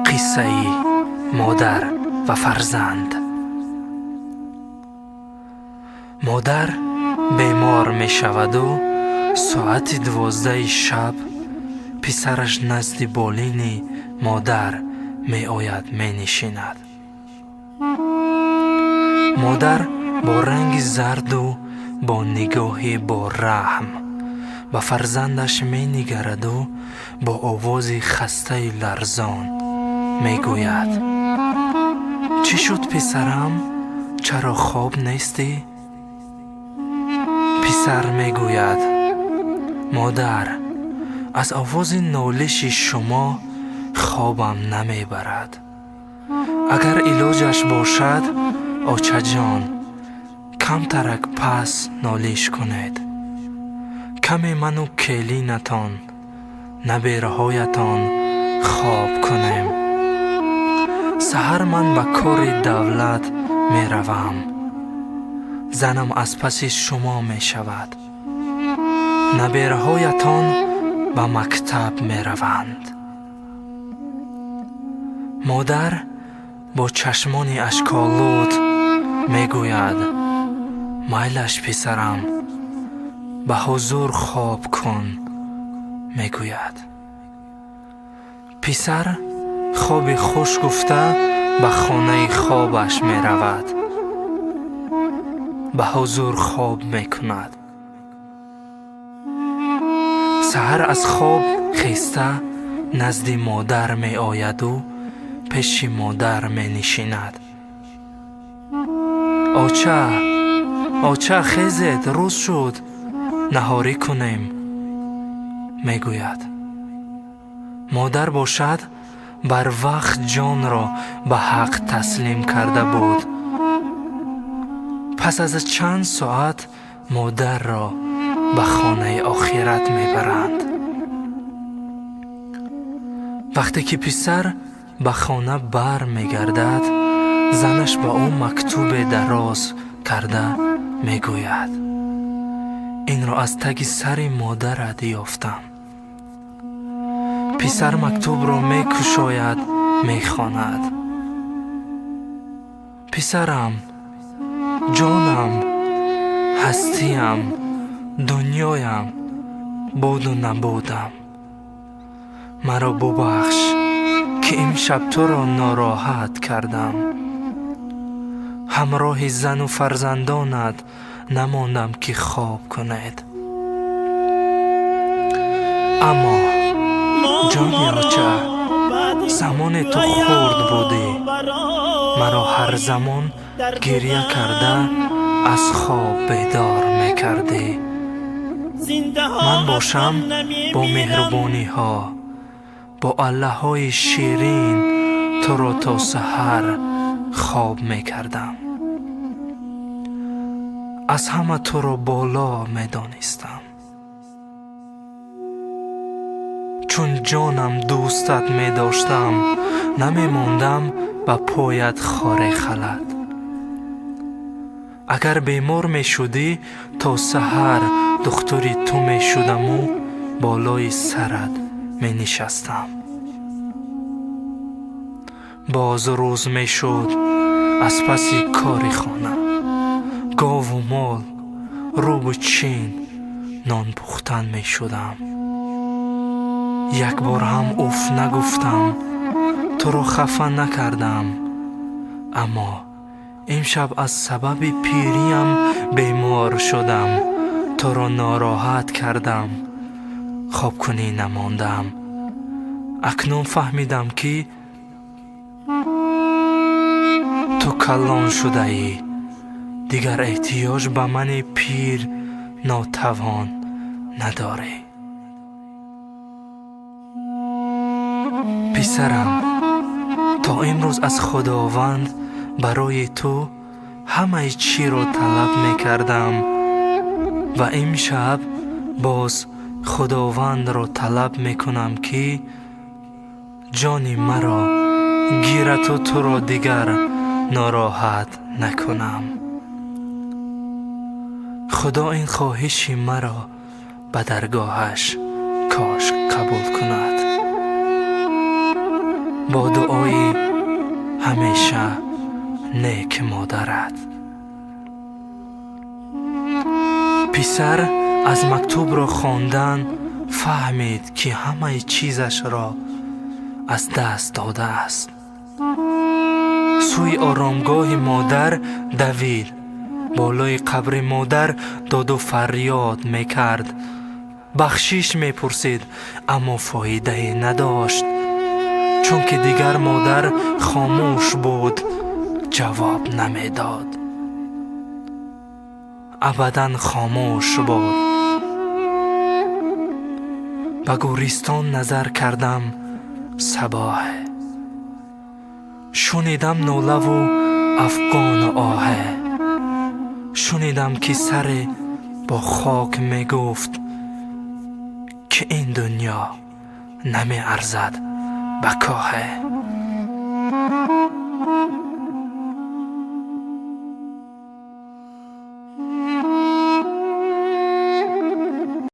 Қиссаи модар ва фарзанд. Модар бемор мешаваду соати 12-и шаб писараш назди болини модар меояд, менишинад. Модар бо ранги зарду бо нигоҳи бораҳм ба фарзандаш менигараду бо овози хастаю ларзон мегӯяд: «Чӣ шуд, писарам, чаро хоб нестӣ?» Писар мегӯяд: «Модар, аз овози нолиши шумо хобам намебарад. Агар илоҷаш бошад, очаҷон, камтарак пас нолиш кунед, каме ману келинатон, набераҳоятон хоб кунем. Саҳар ман ба кори давлат меравам, занам аз паси шумо мешавад, набераҳоятон ба мактаб мераванд». Модар бо чашмони ашколуд мегӯяд: «Майлаш, писарам, ба ҳузур хоб кун», мегӯяд. Писар хоби хуш гуфта, ба хонаи хобаш меравад, ба ҳузур хоб мекунад. Саҳар аз хоб хеста, назди модар меояду пеши модар менишинад. «Оча, оча, хезед, рӯз шуд, наҳорӣ кунем», мегӯяд. Модар бошад, барвақт ҷонро ба ҳақ таслим карда буд. Пас аз чанд соат модарро ба хонаи охират мебаранд. Вақте ки писар ба хона бар мегардад, занаш ба ӯ мактубе дароз карда мегӯяд: «Инро аз таги сари модарат ёфтам». Писар мактубро мекушояд, мехонад: «Писарам, ҷонам, ҳастиям, дунёям, буду набудам, маро бубахш, ки имшаб туро нороҳат кардам, ҳамроҳи зану фарзандонат намондам, ки хоб кунед. Аммо, ҷони оча, замоне ту хурд будӣ, маро ҳар замон гирья карда аз хоб бедор мекардӣ. Ман бошам, бо меҳрубониҳо, бо аллаҳои ширин туро то саҳар хоб мекардам. Аз ҳама туро боло медонистам. Чун ҷонам дӯстат медоштам, намемондам ба поят хоре халад. Агар бемор мешудӣ, то саҳар духтури ту мешудаму болои сарат менишастам. Боз рӯз мешуд, аз паси кори хона, гову мол, рӯбу чин, нон пухтан мешудам. Як бор ҳам уф нагуфтам, туро хафа накардам. Аммо имшаб аз сабаби пириям бемор шудам, туро нороҳат кардам, хобкунӣ намондам. Акнун фаҳмидам, ки ту калон шудаӣ, дигар эҳтиёҷ ба мани пир нотавон надорӣ. Писарам, то имрӯз аз Худованд барои ту ҳамаи чиро талаб мекардам ва имшаб боз Худовандро талаб мекунам, ки ҷони маро гирату туро дигар нороҳат накунам. Худо ин хоҳиши маро ба даргоҳаш кош қабул кунад. Бо дуои ҳамеша нек модарат. Писар аз мактубро хондан фаҳмид, ки ҳамаи чизашро аз даст додааст. Сӯи оромгоҳи модар давид, болои қабри модар доду фарёд мекард, бахшиш мепурсид, аммо фоидае надошт, чунки дигар модар хомӯш буд, ҷавоб намедод, абадан хомӯш буд. Ба гӯристон назар кардам сабоҳе, шунидам нолаву афғону оҳе, шунидам, ки саре бо хок мегуфт, ки ин дунё намеарзад ба коҳе.